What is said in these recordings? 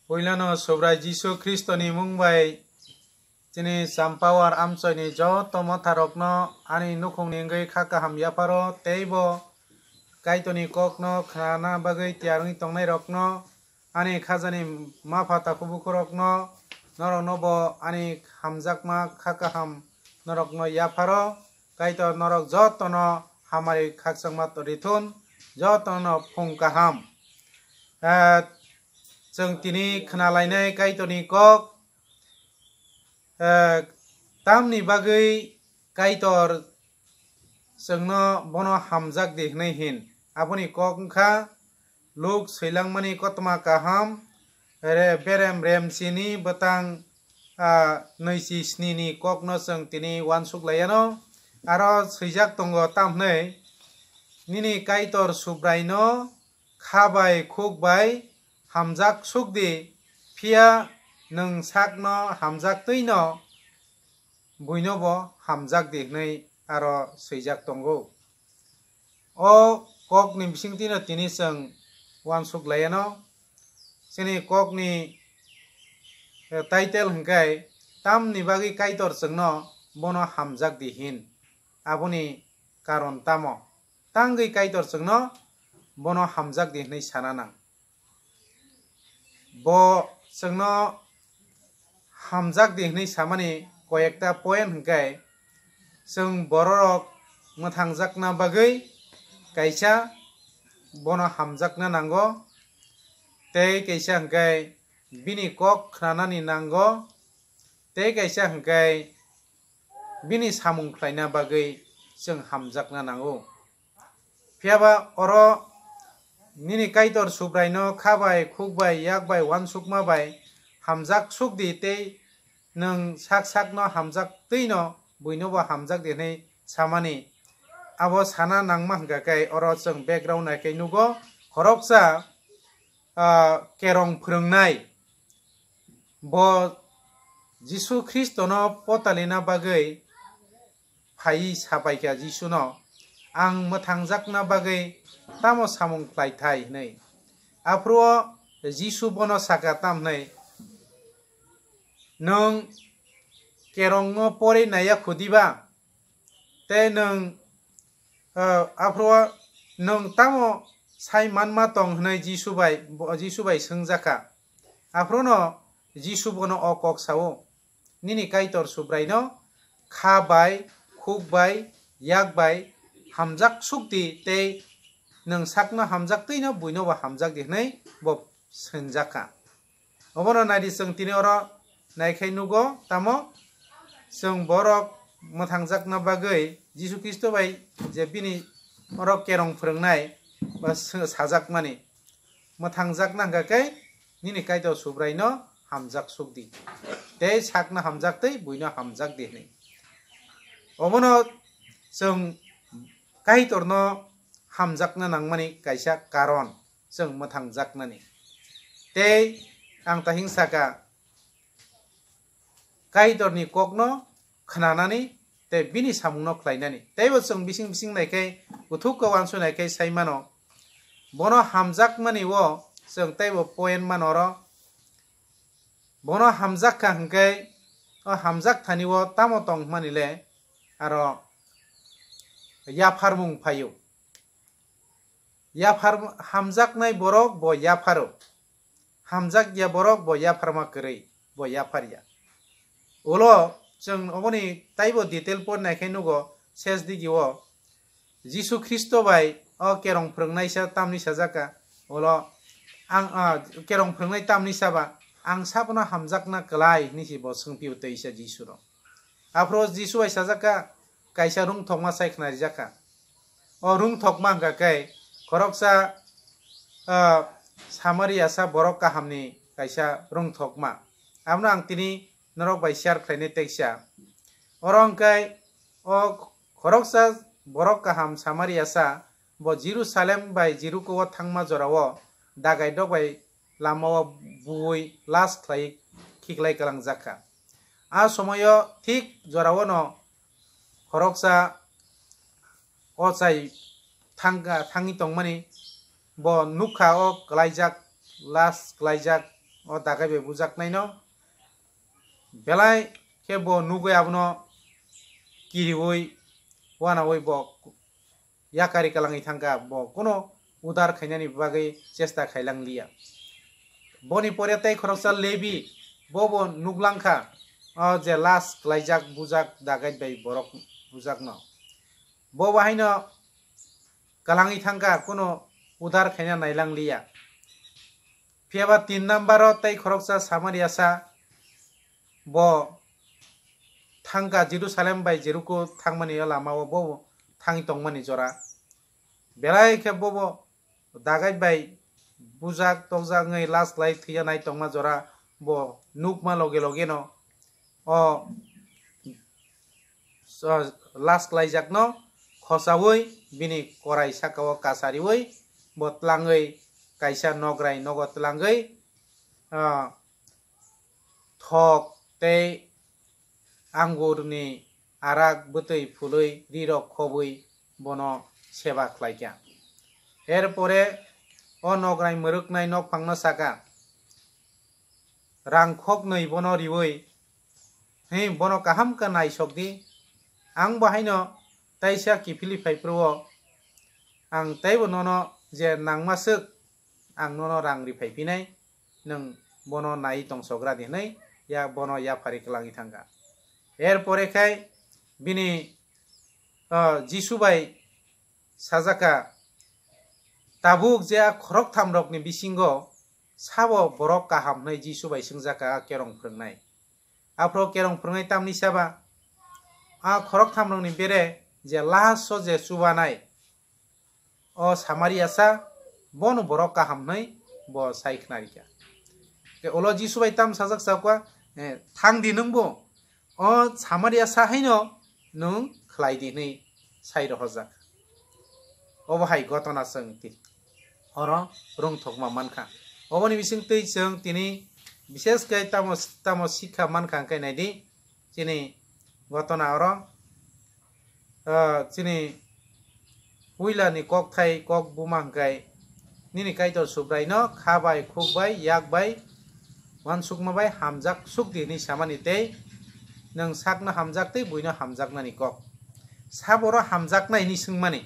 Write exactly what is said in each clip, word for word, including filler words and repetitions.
Puilano Subrai Jisu Khristoni mung bai chini Champawar amchoini joto motharokno ani nukhungni wngwi kha kaham yapharo, teibo Kaitorni kokno khnana bagwi tiyar wngwi tongnairokno, ani khajani mapha takhubukhurokno, norokno bo ani hamjakma kha kaham norokno yapharo. Kaitor norok jotono hamari khakchangma rithun, jotono phung kaham. Eh, chwng tini khnalainai Kaitorni kok, eh, tamni bagwi Kaitor chwngno bono hamjak di hwnwi hin. Aboni kok wngkha Luk swilangmani kothoma kaham, re-, berem remchini bwtang, ah, nwichi snini kokno chwng tini uansuk laiano. Aro swijak tongo tamhwnwi, "Nini Kaitor Subraino kha bai khuk bai hamjak suk di, phiya nwng sakno hamjak twino buino bo hamjak di," hwnwi aro swijak tongo. O kokni bisingtwino tini chwng uansuk laiano. Chini kokni, eh, title hwnkhe tamni bagwi Kaitor chwngno bono hamjak di hin. Aboni karon tamo? Tangwi Kaitor chwngno bono hamjak di hwnwi sana nang. Bo chwngno hamjak di hwnwi samani koyekta point hwnkhe, chwng bororok mwthangjakna bagwi kaisa bono hamjakna nango, tei kaisa hwnkhe bini kok khnanani nango, tei kaisa hwnkhe bini samung khlaina bagwi chwng hamjakna nango. Phiya ba oro nini Kaitor Subraino kha bai, khuk bai, yak bai, uansukma bai hamjak suk di tei nwng sak sakno hamjak twino buino bo hamjak di hwnwi samani. Abo sana nangma hwnkha khe oro chwng background nai khe nugo khoroksa, ah, kerong phwrwngnai. Bo Jisu Khristono potalina bagwi phaiwi sapaikha Jisuno, "Ang mwthangjakna bagwi tamo samung khlaithai?" hwnwi. Aphuru Jisu bono saka tamhwnwi, "Nwng kerongno pori naiya khudiba? Tei nwng, ah, aphuru nwng tamo sai manma tong?" hwnwi Jisu bai, bo-, Jisu bai swngjakha. Aphuruno Jisu bono o kok sao, "Nini Kaitor Subraino kha bai, khuk bai, yak bai hamjak suk di tei nwng sakno hamjak twino buino bo hamjak di," hwnwi bo swngjak kha. Obono naidi, chwng tini oro naikhai nugo, tamo chwng borok mwthangjakna bagwi Jisu Khristo bai je bini oro kerong phwrwngnai ba sw-, sajakmani, "Mwthangjakna hwnkha khe nini Kaitor Subraino hamjak suk di, tei sakno hamjak twi buino hamjak di," hwnwi. Obono chwng Kaitorno hamjakna nangmani kaisa karon, chwng mwthangjaknani. Tei ang tahing saka, Kaitorni kokno khnanani tei bini samungno khlainani. Teibo chwng bising bising naikhai, kuthuk khe uansuk naikhai sai mano. Bono hamjakmani o chwng teibo point mano oro. Bono hamjak kha hwnkhe, o hamjak thani o tamo tong hwnmani le aro yapharmung phaio. Yaphar-, hamjaknai borok bo yapharo. Hamjakya borok bo yapharma kwrwi, bo yapharya. Ulo chwng oboni taibo detail por naikhai nugo, ses digi o Jisu Khristo bai o kerong phwrwngnaisa tamni sajaka, ulo ang, ah, kerong phwrwngnai tamni saba, "Ang sabono hamjakna kwlai," hinwi si bo swngphio teisa Jisuno. Aphuru Jisu bai sajaka, kaisa rungthokma sai khna rijak kha. O rungthokma hwnkha khe khoroksa, ah, Samariasa borok kahamni kaisa rungthokma. Abono ang tini norok bai share khlainai teksa. Oro hwnkhe o khoroksa borok kaham Samariasa bo Jerusalem bai Jeriko o thangma jorao dagai dok bai lama o bui las khlai khiklai kalangjak kha. A somoio thik jorao no khoroksa ochai thangkha, thangwi tongmani bo nukha o kwlaijak las klaijak o dagai bai bujaknaino belai khe bo nugwi abono kiriwi wanawi bo yakari kalangwi thangkha, bo kuno udar khainani bagwi chesta khailang liya. Boni pore tei khoroksa Lebi, bo bo nuglangkha, o je las klaijak bujak dagai bai borok bujakno. Bo bo haino kalangwi thangkha, kuno udar khaina nailang liya. Phiyaba tin number o tei khoroksa Samariasa, bo thangkha Jerusalem bai Jeriko thangmani o lama o bo thangwi tongmani jora. Belai khe bo bo dagai bai bujak tokjak wngwi las klai thwiya nai tongma jora bo nukma loge loge no o, o las klaijakno khosaui bini korai saka o kasariui bo tlangwi kaisa nograi nogo tlangwi, ah, thok tei angurni arak bwtwi phulwi rirok khobwi bono seba khlaikha. Er pore o nograi mwrwknai nokphangno saka, "Rang khoknwi bono riui, hi, bono kaham khe naisok di. Ang bo haino taisa kiphilwi phai phuru o, ang teibo nono je nangma swk, ang nono rang ri phai phinai, nwng bono nai tongsogra di," hwnwi ya bono yaphari kwlangwi thangkha. Er pore khai bini, ah, Jisu bai sajakha, "Tabuk je a khoroktham rokni bisingo sabo borok kaham?" hwnwi Jisu bai swngjakha a kerong phwrwngnai. Aphuru kerong phwrwngnai tamni saba, a khoroktham rokni bere je last o je chubanai, o Samariasa, bono borok kaham hwnwi bo sai khna rikha. Tei ulo Jisu bai tam sajak sakha, eh, "Thang di nwngbo, o Samariasa haino nwng khlai di," hwnwi sai rohorjak. Obo hai gotona chwng ti-, oro rwngthokma mankha. Oboni bisingtwi chwng tini bishesh khe tamo, tamo sikha mankha hwnkhe naidi, chini gotona oro, ah, chini puila ni kokthai kok buma hwnkhe, "Nini Kaitor Subraino kha bai, khuk bai, yak bai, uansukma bai hamjak suk di," hwnwi samani tei nwng sakno hamjak tei buino hamjaknani kok. Saboro hamjaknai hwnwi swngmani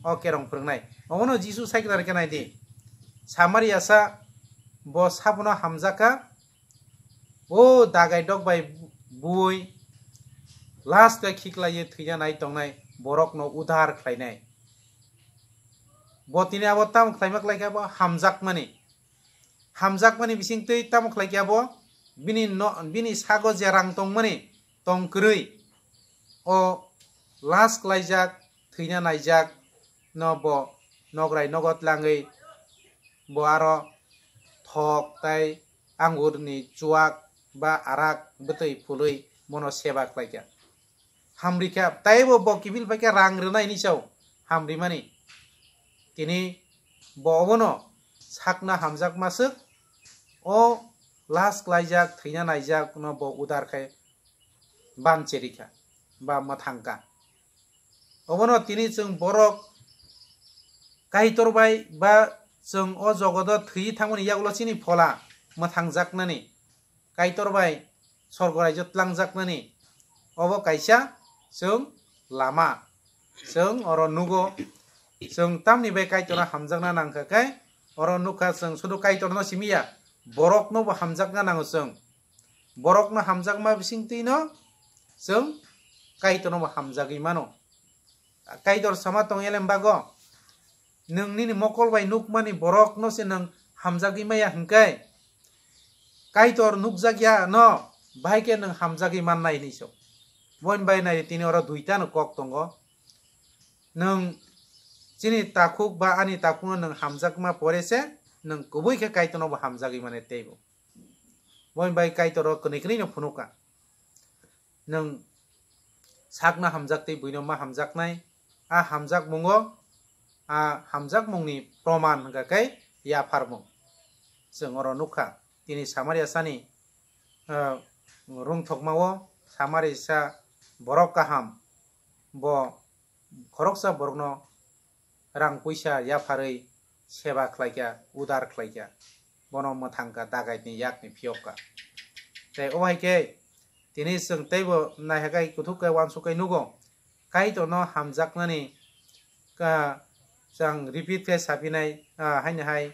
o kerong phwrwngnai. Obono Jisu sai khna rikha naidi. Samariasa bo sabono hamjakha, o dagai dok bai bui last khe khiklaiwi thwina nai tongnai borokno udhar khlainai. Bo tini abo tamo khlaima khlaikha bo hamjakmani. Hamjakmani bisingtwi tamo khlaikha bo bini no, bini sago je rang tongmani tong kwrwi o last klaijak thwina naijak no bo nograi nogo tlangwi bo aro thok tai angurni chuak ba arak bwtwi phulwi bono seba khlaikha. Hamrikha, taibo bo kiphil paikha rang rwnaini sao hamrimani. Tini bo obono sakna hamjakma swk, o last klaijak, thwina naijak no bo udar khai bancherikha ba mwthangkha. Obono tini chwng borok Kaitor bai ba chwng o jogodo thwi thangmani yagulo chini phola mwthangjaknani, Kaitor bai sorgo raijio tlangjaknani, obo kaisa chwng lama. Chwng oro nugo, chwng tamni bai Kaitorno hamjakna nangkha khe, oro nukha chwng sudu Kaitorno simi ya, borokno bo hamjakna nango chwng. Borokno hamjakma bisingtwino chwng Kaitorno bo hamjagwi mano. Kaitor sama tong elem bago, nwng nini mokol bai nukmani borokno se nwng hamjagwi maya hwnkhe, Kaitor nukjakya no bahai khe nwng hamjagwi mannai hinwi so. Boni bai nai tini oro duita no kok tongo. Nwng chini takhuk ba ani takhukno nwng hamjakma pore se nwng kubui khe Kaitorno bo hamjagwi mane teibo. Boni bai Kaitor o kwnwi kwnwi no phunukha. Nwng sakno hamjak tei buino ma hamjaknai, a hamjakmungo, a hamjakmungni proman hwnkha khe yapharmung. Chwng oro nukha, tini Samariasani, ah, rwngthokmao Samariasa borok kaham, bo khoroksa borokno rang puisa yapharwi seba khlaikha, udar khlaikha. bono mwthangkha, dagaitni yakni phiyokha. Tei obo hai khe tini chwng teibo naihakai kuthuk khe uansuk khe nugo, Kaitorno hamjaknani ka chwng repeat khe sapinai, ah, haino hai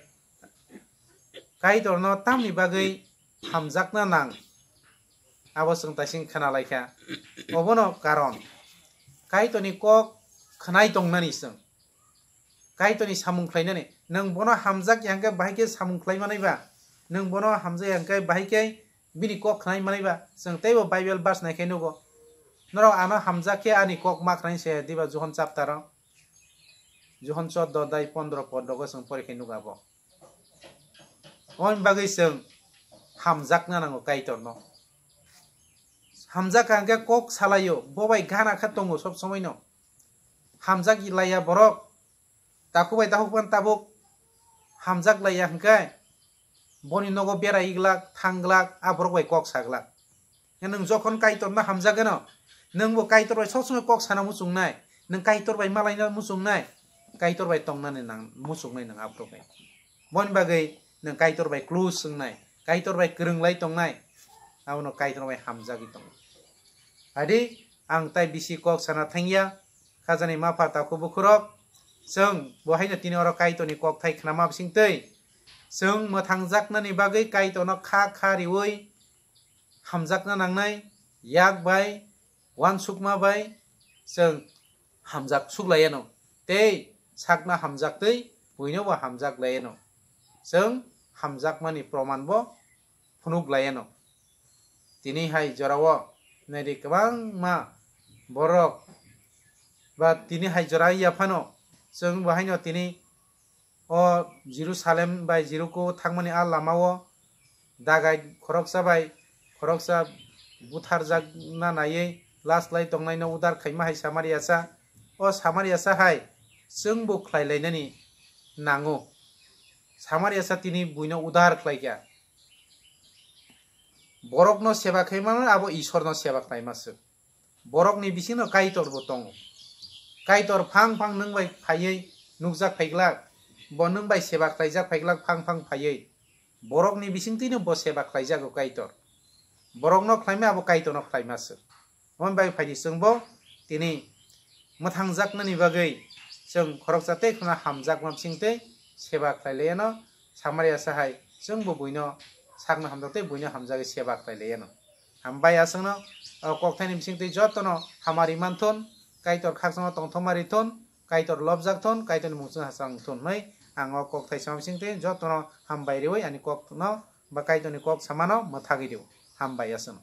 Kaitorno tamni bagwi hamjakna nang, abo chwng taising khna lai kha. Obono karon, Kaitorni kok khnai tongnani chwng. Kaitorni samung khlainani. Nwng bono hamjak ya hwnkhe bahai khe samung khlai manai ba? Nwng bono hamjak ya hwnkhe bahai khe bini kok khnai manai ba? Chwng teibo Bible verse nai khe nugo. Norok ano hamjak khe ani kok ma khnai se diba Johon chapter o. Johon choddo dai pondro pod rogo chwng pori khe nugo abo. Oboni bagwi chwng hamjakna nango Kaitorno. Hamjak hwnkhe kok salaio, bo bai gana khe tongo sob somoino. Hamjak laiya borok, takhuk bai takhuk phano tabuk hamjak laiya hwnkhe boni nogo berai glak, thang glak, a borok bai kok sa glak. Nwng jokhon Kaitorno hamjageno, nwngbo Kaitor bai sob somoi kok sana muchungnai, nwng Kaitor bai malaina muchungnai, Kaitor bai tongnani nang muchungnai nwng aphuru khe. Boni bagwi nwng Kaitor bai close wngnai, Kaitor bai kwrwng lai tongnai, abono Kaitor bai hamjagwi tongo. Adi, ang tai bisi kok sana thangya, khajani mapha takhuk bukhurok, chwng bo haino tini oro Kaitorni kokthai khnama bisingtwi, chwng mwthangjaknani bagwi Kaitorno kha kha riwi, hamjakna nangnai, yak bai, uansukma bai chwng hamjak suklaiano, tei sakno hamjaktwi buinobo hamjak laiano. Chwng hamjakmani proman bo phunuk laiano. Tini hai jorao naidi kwbangma borok ba tini hai jora ya phano chwng bo haino tini o Jerusalem bai Jeriko thangmani a lamao dagai khoroksa bai khoroksa butharjakna naiwi last lai tongnaino udar khaima hai Samariasa. O Samariasa hai chwngbo khlai lainani nango. Samariasa tini buino udar khlaikha. Borokno seba khaimano abo Isorno seba khlaima swk. Borokni bisingo Kaitor bo tongo. Kaitor phang phang nwng bai phaiwi nukjak phaiglak, bo nwng bai seba khlaijak phaiglak phang phang phaiwi. Borokni bisingtwino bo seba khlaijago Kaitor. Borokno khlaima abo Kaitorno khlaima swk. Omo bai phaidi chwngbo tini mwthangjaknani bagwi chwng khoroksa tei kheno hamjakma bisingtwi seba khlai laiano. Samariasa hai chwngbo buino sakno hamjak tei buino hamjagwi seba khlai laiano. Hambai aswkno o kokthaini bisingtwi jotono hamari manthun, Kaitor khakchangno tongthokma rithun, Kaitor lobjakthun, Kaitorni mungchwng hachangthun hwnwi ang o kokthai sama bisingtwi jotono hambai riwi ani kokno ba Kaitorni kok samano mwthagwi rio. Hambai aswkno.